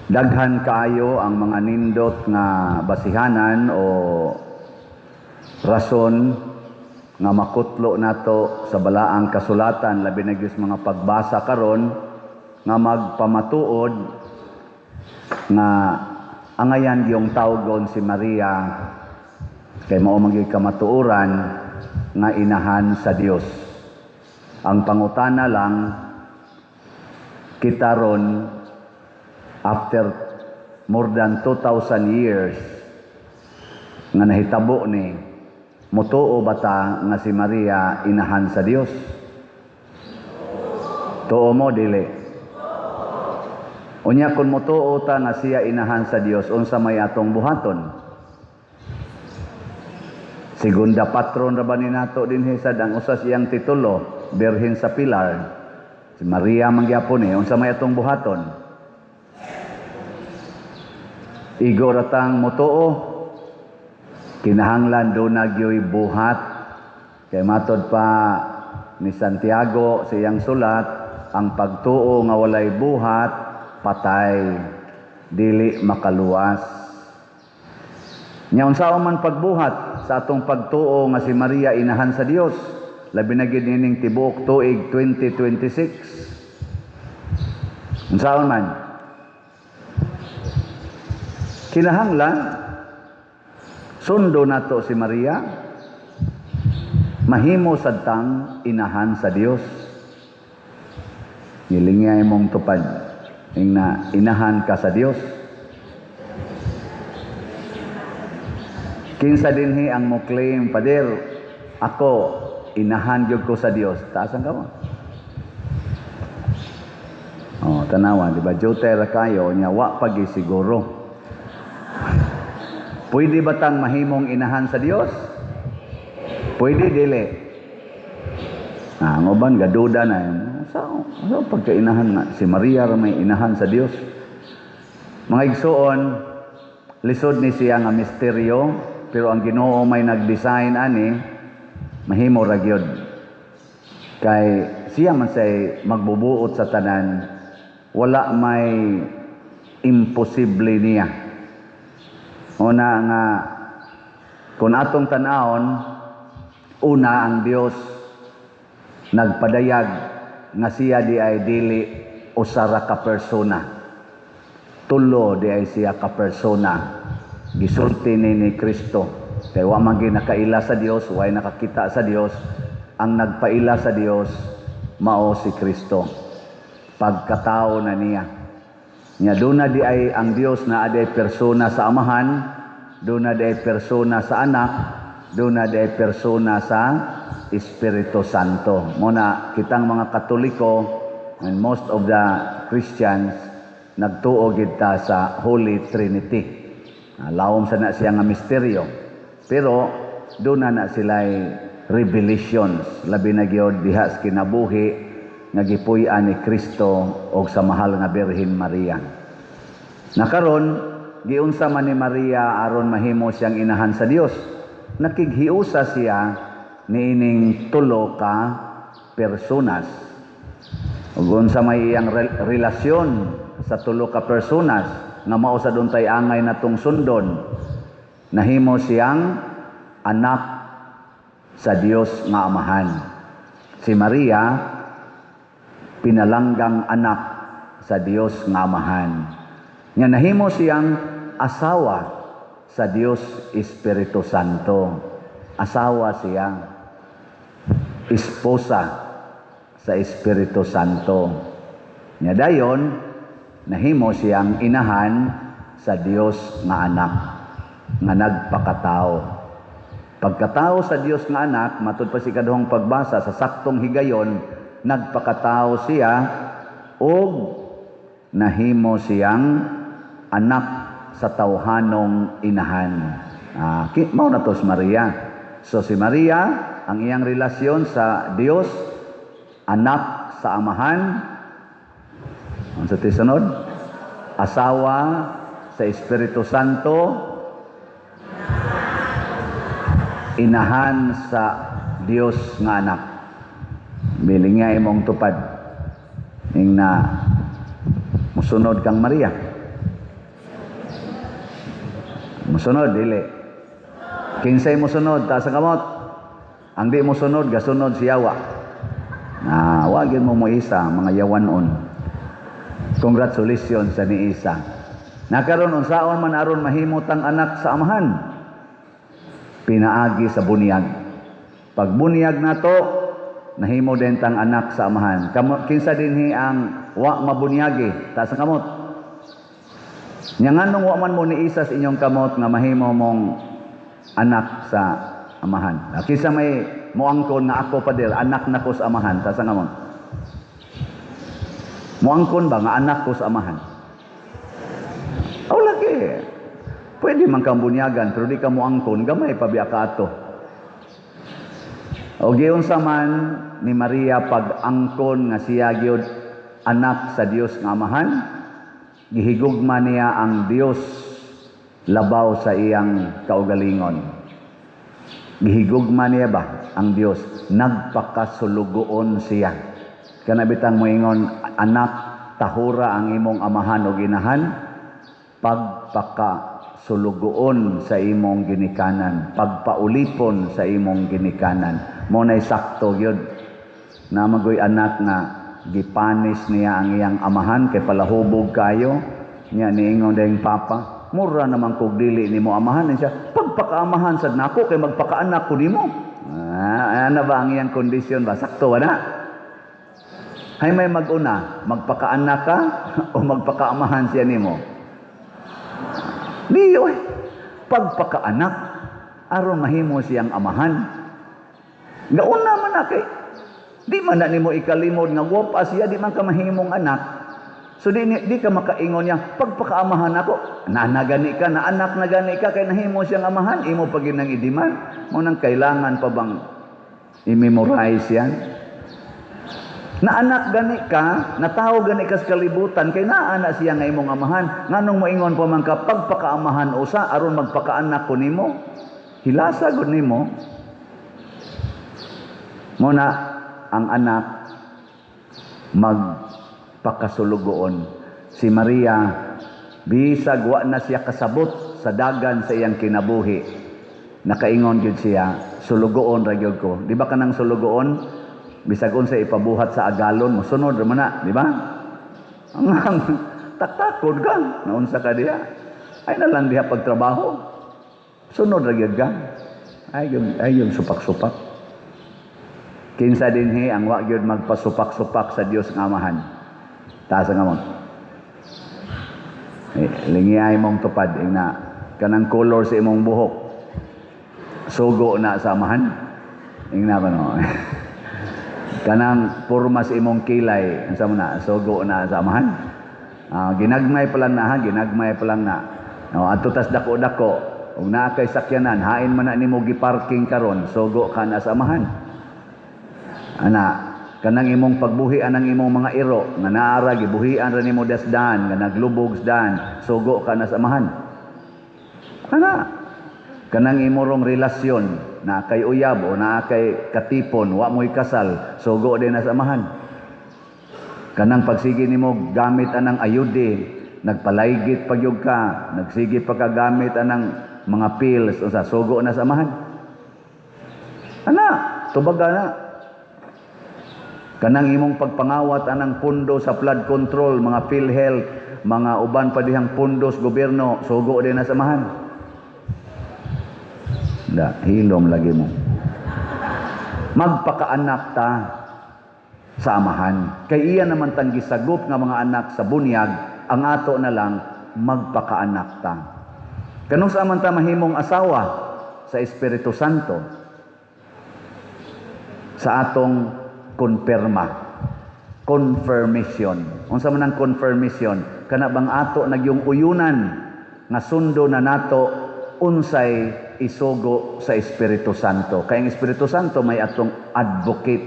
Daghan kaayo ang mga nindot nga basihanan o rason nga makutlo nato sa balaang kasulatan, labi na gyud sa mga pagbasa karon, nga magpamatuod nga angayan gyung tawgon si Maria kay mao man gyud kamatuoran nga inahan sa Dios. Ang pangutana lang, kita ron, after more than 2,000 years nga nahitabo ni, mutuo ba ta nga si Maria inahan sa Dios? Tuo mo, dili? Unya kung mutuo ta nga siya inahan sa Dios, unsa may atong buhaton? Segunda patron ra ba ni nato dinhi sad ang usa siyang titulo, Birhen sa Pilar. Si Maria man gyapon eh, unsa may atong buhaton? Igo ra tang mutuo, kinahanglan duna gyoy buhat. Kay matod pa ni Santiago sa iyang sulat, ang pagtuo nga walay buhat, patay, dili makaluwas. Nya unsaon man pagbuhat sa atong pagtuo nga si Maria inahan sa Dios, labi na gyud nining tibuok tuig 2026? Unsaon man? Kinahanglan sundo nato si Maria, mahimo sad tang inahan sa Dios. Nilingya imong tupad ing na inahan ka sa Dios. Kinsa dinhi ang mo claim, "Pader, ako inahan gyud ko sa Dios"? Taas ang kamot. Oh, tanawa, di ba? Jutay ra kayo nya wa pa siguro. Pwede ba tang mahimong inahan sa Dios? Pwede, dili? Ah, ang uban gaduda na. Sa pagkainahan nga si Maria ra may inahan sa Dios. Mga igsuon, lisod ni siya nga misteryo, pero ang Ginoo may nag-design ani, mahimo ra gyud. Kay siya man say magbubuot sa tanan, wala may imposible niya. Una nga kung atong tan-awon, una ang Dios nagpadayag nga siya di ay dili usa ra ka persona. Tulo di ay siya ka persona. Gisulti ni Kristo. Kay wa man gyud nakaila sa Dios, way nakakita sa Dios. Ang nagpaila sa Dios mao si Kristo. Pagkatao na niya. Nya duna di ay ang Dios na aday persona sa Amahan, duna di ay persona sa Anak, duna di ay persona sa Espiritu Santo. Muna kitang mga Katoliko and most of the Christians nagtuo gid ta sa Holy Trinity. Lawom sa na siya nga misteryo. Pero duna na sila'y revelations, labi na gyud diha sa kinabuhi nga gipuy-an ni Kristo og sa mahal nga Birhen Maria. Nakaron, giunsa man ni Maria aron mahimo siyang inahan sa Dios? Nakighiusa siya niining tulo ka personas. Ug unsa may iyang relasyon sa tulo ka personas nga mao sa duntay angay natong sundon? Nahimo siyang anak sa Dios nga Amahan. Si Maria pinalanggang anak sa Dios nga Amahan. Nga nahimo siyang asawa sa Dios Espiritu Santo. Asawa siya. Esposa sa Espiritu Santo. Nya dayon nahimo siyang inahan sa Dios nga Anak nga nagpakatao. Pagkatao sa Dios nga Anak, matud pa sa ikaduhang pagbasa, sa saktong higayon nagpakatao siya og nahimo siyang anak sa tawhanong inahan. Mao na to si Maria. So si Maria, ang iyang relasyon sa Dios, anak sa Amahan, ang sa tisunod, asawa sa Espiritu Santo, inahan sa Dios nga Anak. Biling nga imong tupad ing na musunod kang Maria. Musunod, dili? Kinsay mosunod, taas ang kamot. Ang di mosunod, gasunod si yawa. Na, wa gyud mo moisa, mga yawanon. Congratulations sa niisa. Nakaron, unsaon man aron mahimo tang anak sa Amahan? Pinaagi sa bunyag. Pag bunyag nato, nahimo din tang anak sa Amahan. Kamo, kinsa dinhi ang wa mabunyagi? Taas ang kamot. Nya nganong wa man mo niisa sa inyong kamot nga mahimo mong anak sa Amahan? Ah, kinsa may moangkon nga ako, Pader, anak na ko sa Amahan? Taas ang kamot. Moangkon ba nga anak ko sa Amahan? Aw, lagi. Pwede man kang bunyagan pero di ka moangkon, gamay pa biya ka ato. O giunsa man ni Maria pag-angkon nga siya gyud anak sa Dios nga Amahan? Gihigugma niya ang Dios labaw sa iyang kaugalingon. Gihigugma niya ba ang Dios? Nagpakasulugoon siya. Kana bitang moingon, "Anak, tahura ang imong amahan o ginahan," pagpakasulugoon sa imong ginikanan, pagpaulipon sa imong ginikanan. Mao nay sakto gyud. Naa man goy anak nga gipanis niya ang iyang amahan kay palahubog kayo. Nya niingon dayong papa, "Mura naman kog dili nimo amahan." Siya, "Pagpakaamahan sad nako kay magpakaanak ko nimo." Ah, ana ba ang iyang kondisyon ba? Sakto ba na? Hay, may mag-una, magpakaanak ka o magpakaamahan siya nimo? Di, oy. Pagpakaanak, aron mahimo siyang amahan. Gauna man na kay di man na nimo ikalimod nga gwapa siya, di man ka mahimong anak. So di ka makaingon niya, "Pagpakaamahan ako," na gani ka, na anak na gani ka, kay nahimo siyang amahan, imo pa ginang idiman. Mao nang kailangan pa bang i-memorize yan? Na anak gani ka, na tao gani ka sa kalibutan, kay naa na siya nga imong amahan. Nganong moingon pa man ka, "Pagpakaamahan usa, aron magpakaanak ko nimo"? Hilasa gud nimo. Mao na ang anak magpakasulugoon. Si Maria, bisag wa na siya kasabot sa dagan sa iyang kinabuhi, nakaingon gyud siya, "Sulugoon ra gyud ko." Di ba kanang sulugoon, bisag unsa ipabuhat sa agalon, mosunod ra man na, di ba? Ang taktakod ka, naunsa ka diha. Ay na lang diha pagtrabaho. Sunod ra gyud ka. Ay yung supak-supak. Kinsa dinhi ang wa gyud magpasupak-supak sa Dios nga Amahan? Taas ang kamot. Eh, lingiyay mong tupad ingna kanang color sa imong buhok. Sugo na sa Amahan. Ingna ba, no? Kanang porma sa imong kilay, unsa mo na, sugo na sa Amahan. Ah, ginagmay pa lang na ha, ginagmay pa lang na. No, adto tas dako-dako, ug naa kay sakyanan, hain man na nimo giparking karon, sugo ka na sa Amahan. Ana, kanang imong pagbuhi anang imong mga iro nga naara gibuhian ra nimo dasdan nga naglubog daan, sugo ka na sa Amahan. Ana, kanang imong relasyon na kay uyab o naa kay katipon, wa mo'y kasal, sugo din na sa Amahan. Kanang pagsige nimo gamit anang ayude, nagpalaygit pa gyud ka, nagsige pa ka gamit anang mga pills, unsa, sugo na sa Amahan. Ana, tubaga na. Kanang imong pagpangawat anang pundo sa flood control, mga PhilHealth, mga uban pa dihang pundos gobyerno, sugo din na sa Amahan. Da, hilom lagi mo. Magpakaanak ta sa Amahan. Kay iya naman tang gisagop nga mga anak sa bunyag, ang ato na lang magpakaanak ta. Kanus-a man ta mahimong asawa sa Espiritu Santo? Sa atong konfirma. Confirmation. Unsa man ang confirmation? Kana bang ato nagyung uyunan nga sundo na nato unsay isugo sa Espiritu Santo. Kay ang Espiritu Santo may atong advocate,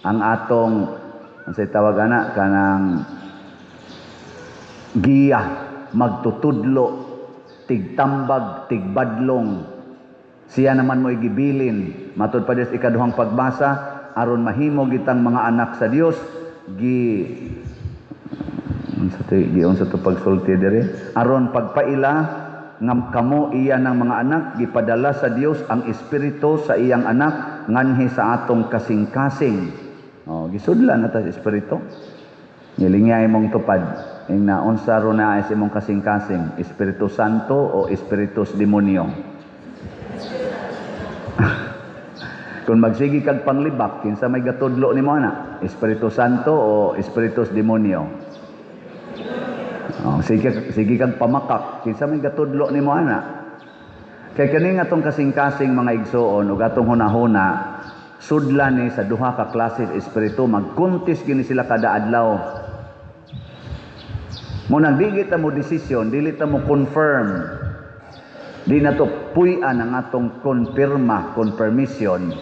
ang atong, unsay tawag ana, kanang giya, magtutudlo, tigtambag, tigbadlong. Siya naman mo gibilin matud pa sa ikaduhang pagbasa aron mahimo gitang mga anak sa Dios. Gi unsa to, gi unsa to pagsulti dire aron pagpaila Nga kamo iya ng mga anak, gipadala sa Dios ang Espiritu sa iyang anak nganhi sa atong kasing-kasing. Oh, gisudlan na ta sa Espiritu. Nilingay mong tupad. Ing na unsa ro na sa imong kasing-kasing, Espiritu Santo o Espiritus Demonyo? Kung magsigi kag panglibak, kinsa may gatudlo nimo ana? Espiritu Santo o Espiritus Demonyo? Oh, sige, sige kag pamakak, kinsa may gatudlo nimo ana? Kay kani nga atong kasing-kasing, mga igsoon, ug atong hunahuna, sudlan ni sa duha ka klase sa espiritu, magkuntis gini sila kada adlaw. Mo nang di kita mo desisyon, dili ta mo confirm. Di na to puy-an ang atong konfirma, confirmation,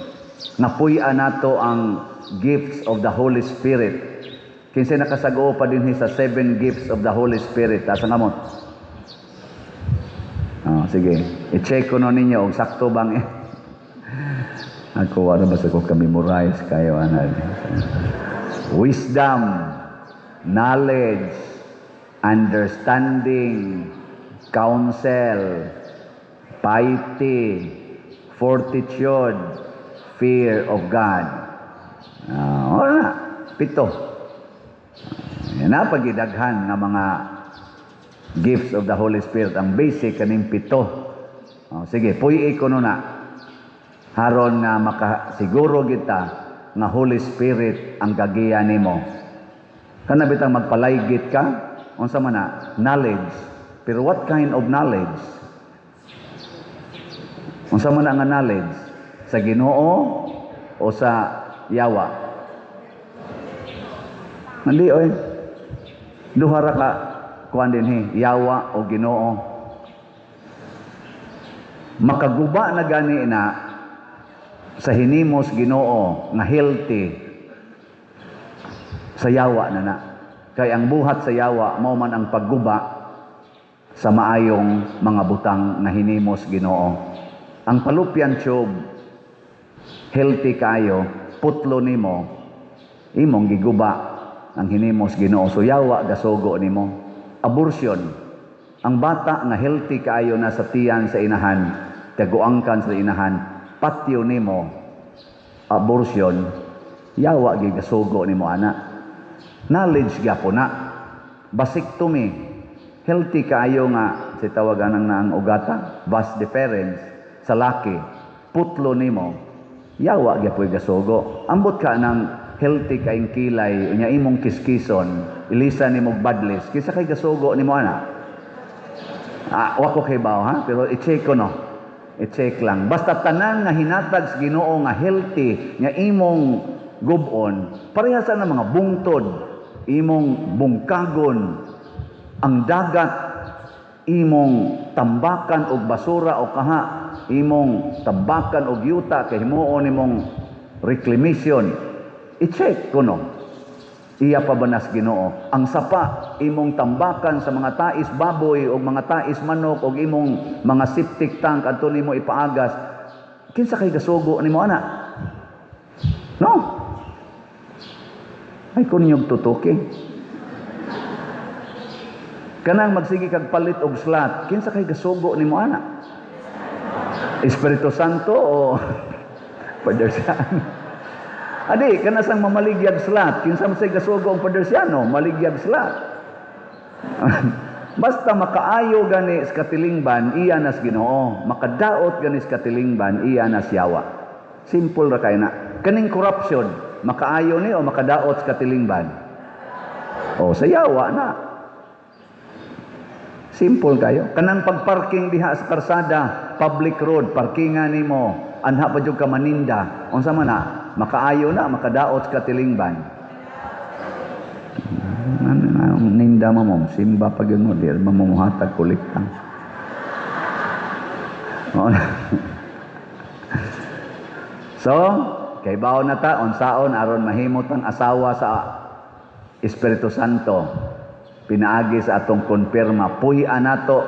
nga puy-an nato ang gifts of the Holy Spirit. Kinsa nakasag-o pa dinhi sa seven gifts of the Holy Spirit? Asa nga mo? Oh, sige. I-check ko no ninyo og sakto bang eh. Ako wala ba sa ko ka-memorize kayo ana. Wisdom, knowledge, understanding, counsel, piety, fortitude, fear of God. Ah, na, pito. Yan na pagidaghan nga mga gifts of the Holy Spirit. Ang basic kaning pito. Oh, sige, puy ko no na. Haron nga makasiguro kita nga Holy Spirit ang gagiya nimo. Kana bitang magpalaygit ka, unsa man na? Knowledge. Pero what kind of knowledge? Unsa man na nga knowledge? Sa Ginoo o sa yawa? Hindi oy. Duha ra ka kuan dinhi, yawa o Ginoo. Makaguba na gani na sa hinimos Ginoo nga healthy, sa yawa na na. Kay ang buhat sa yawa mao man ang pagguba sa maayong mga butang nga hinimos Ginoo. Ang fallopian tube healthy kayo, putlo nimo, imong giguba ang hinimos Ginoo. So yawa gasugo nimo. Abortion. Ang bata nga healthy kaayo na sa tiyan sa inahan, taguangkan sa inahan, patyo nimo, abortion, yawa gigasugo nimo ana. Knowledge gyapon na. Vasectomy. Healthy kaayo nga si tawagan ang naang ugata, vas deferens sa laki, putlo nimo, yawa gyapoy gasugo. Ambot ka ng healthy kaing kilay, unya imong kiskison, ilisa nimo badlis, kinsa kay gasugo nimo ana? Ah, wa ko kay bawo ha, pero i-check ko no. I-check lang. Basta tanan nga hinatag sa Ginoo nga healthy nga imong gubon, pareha sa na mga bungtod, imong bungkagon, ang dagat, imong tambakan og basura o kaha, imong tambakan og yuta kay himuon nimong reclamation. I-check ko no. Iya pa ba nas Ginoo? Ang sapa, imong tambakan sa mga tais baboy o mga tais manok o imong mga septic tank adto nimo ipaagas. Kinsa kay gasugo nimo ana? No. Ay kunyog tutuki. Kanang magsige kag palit og slot, kinsa kay gasugo nimo ana? Espiritu Santo o Padersiano? Adi, kana sang mamaligyag slot, kinsa man say gasugo ang Padersiano, maligyag slot. Basta makaayo gani sa katilingban, iya nas Ginoo. Makadaot gani sa katilingban, iya nas yawa. Simple ra kay na. Kaning corruption, makaayo ni o makadaot sa katilingban? O sa yawa na. Simple kayo. Kanang pagparking diha sa karsada, public road, parkingan nimo, anha pa jud ka maninda. Unsa man na? Makaayo na, makadaot sa katilingban. Ano, ninda mo mo, simba pa gyud mo, di ba mo muhatag kolekta. Mao na. So, kay bawo na ta unsaon aron mahimot ang asawa sa Espiritu Santo. Pinaagi sa atong konpirma, puy-an nato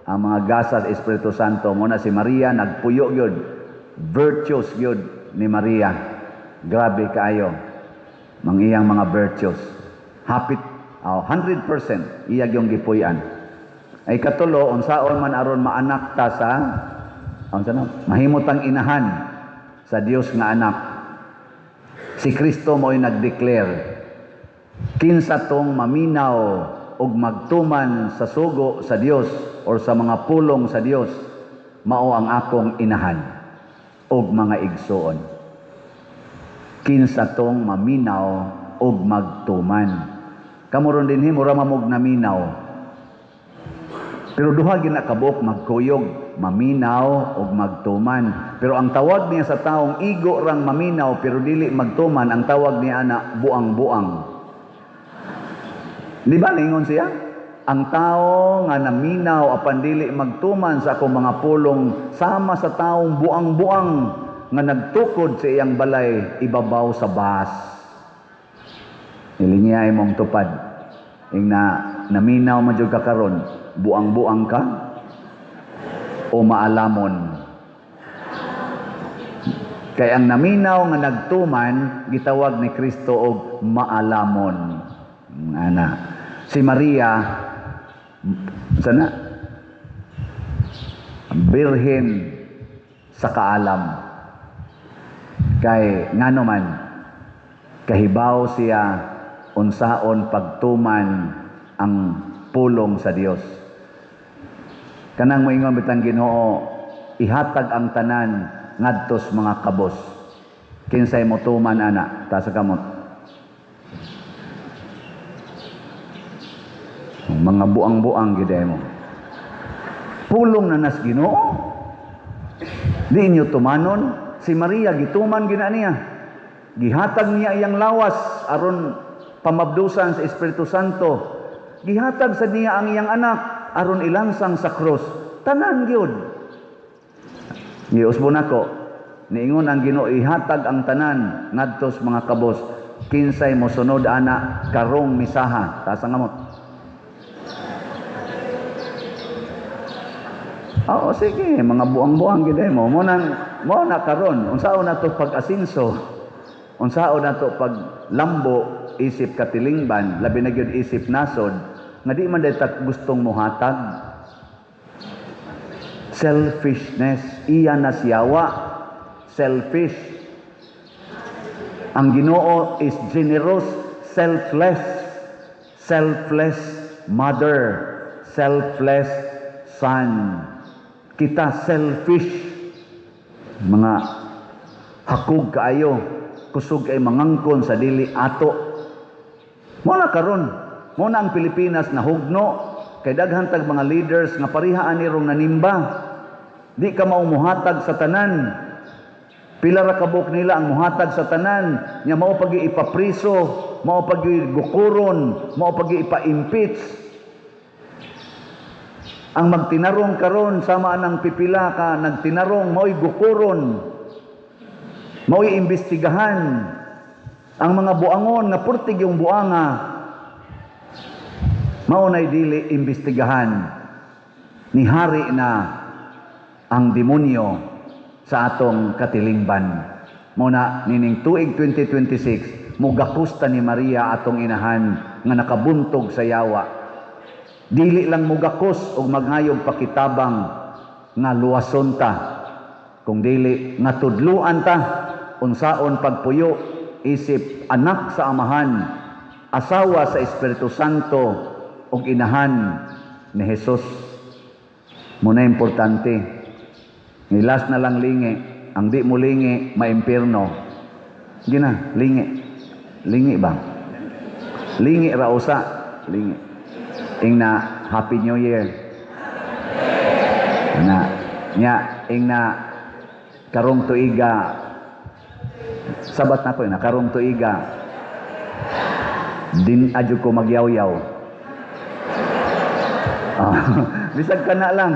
ang mga gasas Espiritu Santo. Muna si Maria nagpuyo gyud. Virtues gyud ni Maria. Grabe kaayo mang iyang mga virtues. Hapit, oh, 100% iya gyung gipuy-an. Ay katulo, unsaon man aron maanak ta sa unsa na, mahimo tang inahan sa Dios nga anak. Si Kristo mo'y nag-declare, "Kinsa tong maminaw ug magtuman sa sugo sa Dios or sa mga pulong sa Dios, mao ang akong inahan ug mga igsuon." Kinsa tong maminaw ug magtuman. Kamo ron dinhi, mura mamog naminaw. Pero duha gyud na kabuok magkuyog, maminaw ug magtuman. Pero ang tawag niya sa taong igo rang maminaw pero dili magtuman, ang tawag niya ana buang-buang. Di ba ningon siya? "Ang tao nga naminaw apan dili magtuman sa akong mga pulong, sama sa taong buang-buang nga nagtukod sa iyang balay ibabaw sa bas." Ilingiya imong tupad. Ing na naminaw man jud ka karon, buang-buang ka o maalamon? Kay ang naminaw nga nagtuman, gitawag ni Kristo og maalamon. Ana. Si Maria sana birhen sa kaalam. Kay ngano man, kahibaw siya unsaon pagtuman ang pulong sa Dios. Kanang moingon bitang Ginoo, "Ihatag ang tanan ngadtos mga kabos." Kinsay motuman ana? Taas sa kamot. Mga buang-buang gid mo. Pulong na nas Ginoo. Di inyo tumanon. Si Maria gituman gina niya. Gihatag niya iyang lawas aron pamabdusan sa Espiritu Santo. Gihatag sa niya ang iyang anak aron ilansang sa krus. Tanan gyud. Giusbon nako. Niingon ang Ginoo, "Ihatag ang tanan ngadtos mga kabos." Kinsay mosunod ana karong misaha? Taas ang kamot. Oo, sige, mga buang-buang gid mo. Mo nang mo na karon, unsaon na to pag-asinso? Unsaon na to paglambo isip katilingban, labi na gyud isip nasod, nga di man day gustong mohatag. Selfishness, iya na siyawa. Selfish. Ang Ginoo is generous, selfless. Selfless mother, selfless son. Kita selfish. Mga hakog kaayo, kusog ay mangangkon sa dili ato. Mo na karon, mo na ang Pilipinas nahugno kay daghan tag mga leaders nga pareha ani rong nanimba. Di ka mao muhatag sa tanan. Pila ra kabuk nila ang muhatag sa tanan nya mao pagi ipapriso, mao pagi gukuron, mao pagi ipa-impeach. Ang magtinarong karon sama ng pipila ka nagtinarong, mao'y gukuron. Mao'y imbestigahan. Ang mga buangon nga purtig yung buanga, mao na'y dili imbestigahan. Nihari na ang demonyo sa atong katilingban. Mao na nining tuig 2026, mugakusta ni Maria atong inahan nga nakabuntog sa yawa. Dili lang mugakos og maghayog pakitabang nga luwason ta, kung dili nga tudluan ta unsaon pagpuyo isip anak sa Amahan, asawa sa Espiritu Santo ug inahan ni Jesus. Muna importante. Nilas na lang lingi. Ang di mo lingi, maimpirno. Gina, lingi. Lingi ba? Lingi ra usa. Lingi. Ing na, Happy New Year. Na, nya, ing na, karong tuiga, sabat na ko, na karong tuiga, din adyo ko magyaw-yaw. Ah, bisag ka na lang.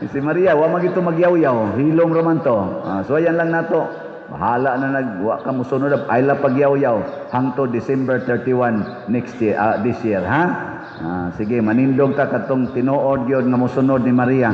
Si Maria, wa magito magyaw-yaw, hilom ra man to. Ah, so ayan lang nato. Bahala na nag wa ka mosunod, ay la pagyaw-yaw hangtod December 31 next year, this year, ha? Ah, sige, manindog ta katong tinuod gyud nga mosunod ni Maria.